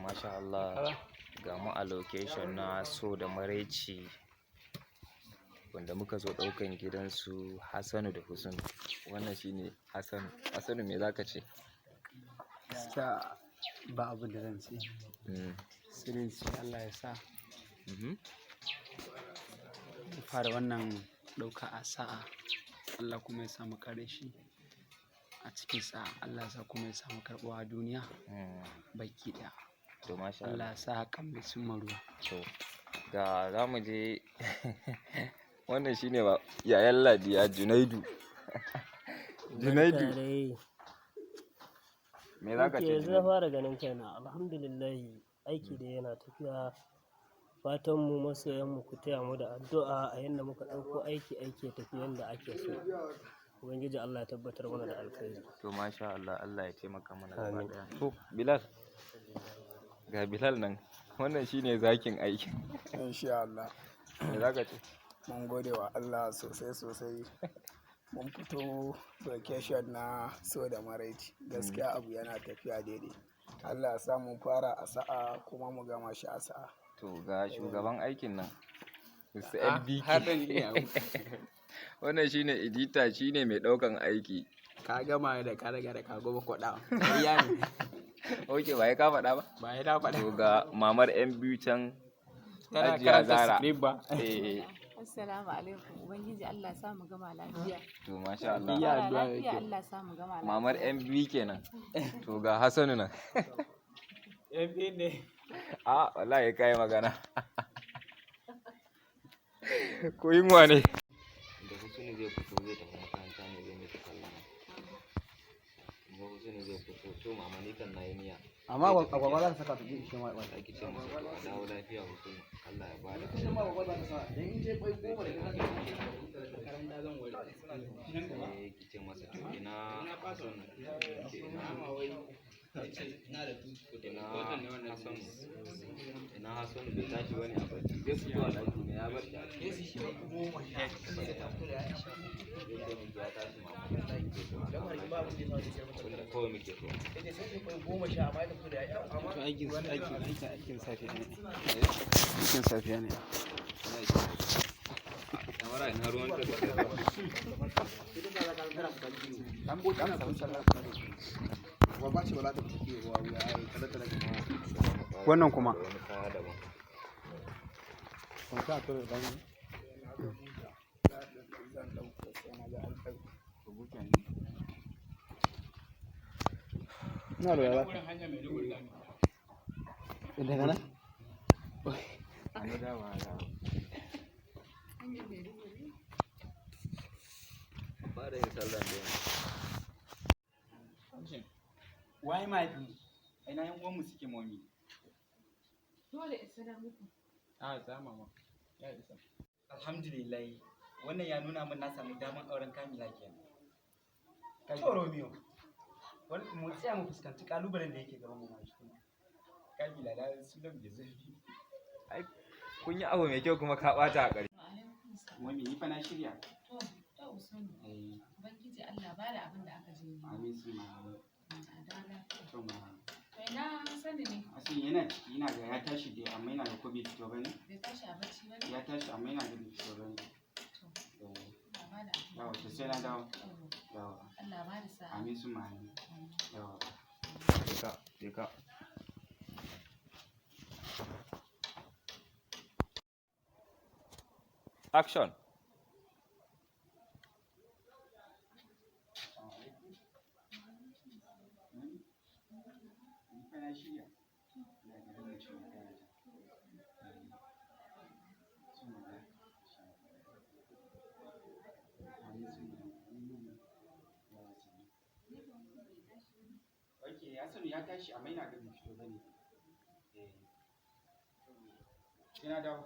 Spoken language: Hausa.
Masha Allah, ga mu a location na So da Maraici wanda muka zo ɗaukan gidansu Hassanu da Husnu. Wannan shine Hassanu. Hassanu, me zaka ce? Gaskiya ba abin da zan ce. Sai dai in ce Allah ya sa mu fara wannan ɗauka a sa'a. Allah kuma ya sa mu ƙare shi a cikin sa'a. Allah ya sa kuma ya samu karɓuwa a duniya baki ɗaya. To, masha Allah Allah. ya sa hakan mai cimma ruwa. To, ga za mu je, wannan shine ba yayan Ladiya, Junaidu. Junaidu. Barka dai. Me zaka Ok, ce, yanzu na Junaidu? fara ganin kaina. Alhamdulillah, aiki dai yana tafiya. Fatan mu masoyan mu ku taya mu da addu'a a yanda muka ɗauko aiki, aiki ya tafi yanda ake so. Ubangiji Allah ya tabbatar mana da alkhairi. To, masha Allah, Allah ya taimaka mana gaba Amin. ɗaya. To, Bilal. Ga Bilal nan. Wannan shine zakin aikin. Insha Allah. Me zaka ce? Mun gode wa Allah sosai sosai. Mun fito location na So da Maraici. Gaskiya abu yana tafiya daidai. Allah ya sa mun fara a sa'a kuma mu gama shi a sa'a. To, ga shugaban aikin nan, Mr. Ah, LBK. har da ni ne abu. Wannan shine editor, shine mai ɗaukan aiki. Ka gama da ka riga da ka goma kwaɗa. Ƙarya ne. Ok, ba ya ka faɗa ba? Ba ya na faɗa. To, ga mamar 'yan biyu can, Tana Hajiya karanta Zara. script ba. Eh, Assalamu alaikum. Ubangiji Allah ya sa mu gama lafiya. To, masha Allah. Iya, Fara addu'a lafiya, yake. Allah ya sa mu gama lafiya. Mamar 'yan biyu kenan. To, ga Hassanu nan. Yan biyu ne. A wallahi kai magana. Ko yunwa ne? Da Husnu zai fito zai tafi makaranta ne, zai miki sallama. Kuma Husnu zai fito, to mama, ni kan nayi niyya. Amma agwagwa za ta saka su ji ishe ma Za ki ce masa, to, a dawo lafiya Husnu. Allah ya bada. Eh, ki ce masa, to, ina Hassanu. Ki ce ina Hassanu. Ina Hassanu, bai tashi bane a bacci. Zai fito a ɗaki ne, ya bar shi a ciki. Zai ce miki ya tashi mama, wallahi ce to a dawo lafiya. Abinda kawai muke so. To, aikin safiya ne. Aikin safiya ne. Kamar ina ruwan ta. Agwagwa ce ba za ta fita kiwo ba, wuya ai tale tale. Wannan kuma. Wani kaya daban. Kwanta a tura da bangare. Zan ɗauko sai na ga an ɗauko. Ina lura za ka. Daga nan? An dawo dawo. Hanyar Maiduguri. Fara yin sallan da yanzu. Waye mahaifin? Ina yan uwanmu suke, momi? Dole in sanar muku. A za mama. Ya isa. Alhamdulillah. Wannan ya nuna min na samu damar auren Kamila kenan. To, Romeo, wani mu tsaya mu fuskanci kalubalen da yake gaban mu ma shi. Kamila na sunan mai zurfi. Ai kun yi abu mai kyau kuma ka ɓata a ƙarshe. Wa alaikum salam. Momi, ni fa na shirya. To, Usman. Eh, Ubangiji Allah ba da abin da aka je nema. Amin su mama. A dawo lafiya. To mama. To, ina Hassanu ne? Asin yana ciki, ina ga ya tashi dai, amma ina ga ko bai fito bane. Bai tashi a bacci ba ne? Ya tashi, amma ina ga bai fito bane. To, Eh, Allah ba da abin da yawa, aka to je sai na nema. dawo. Yawwa. Yawa. Allah ba da sa'a. Amin su mama. Yawa. Je ka, je ka. Action. Ni fa na shirya. Ina ga lokacin magana ta. Eh, su mama. Insha Allah. Amin su mama. Yawa, sannu. Ok, Hassanu ya tashi, amma ina ga bai fito bane. Eh. Sai na dawo.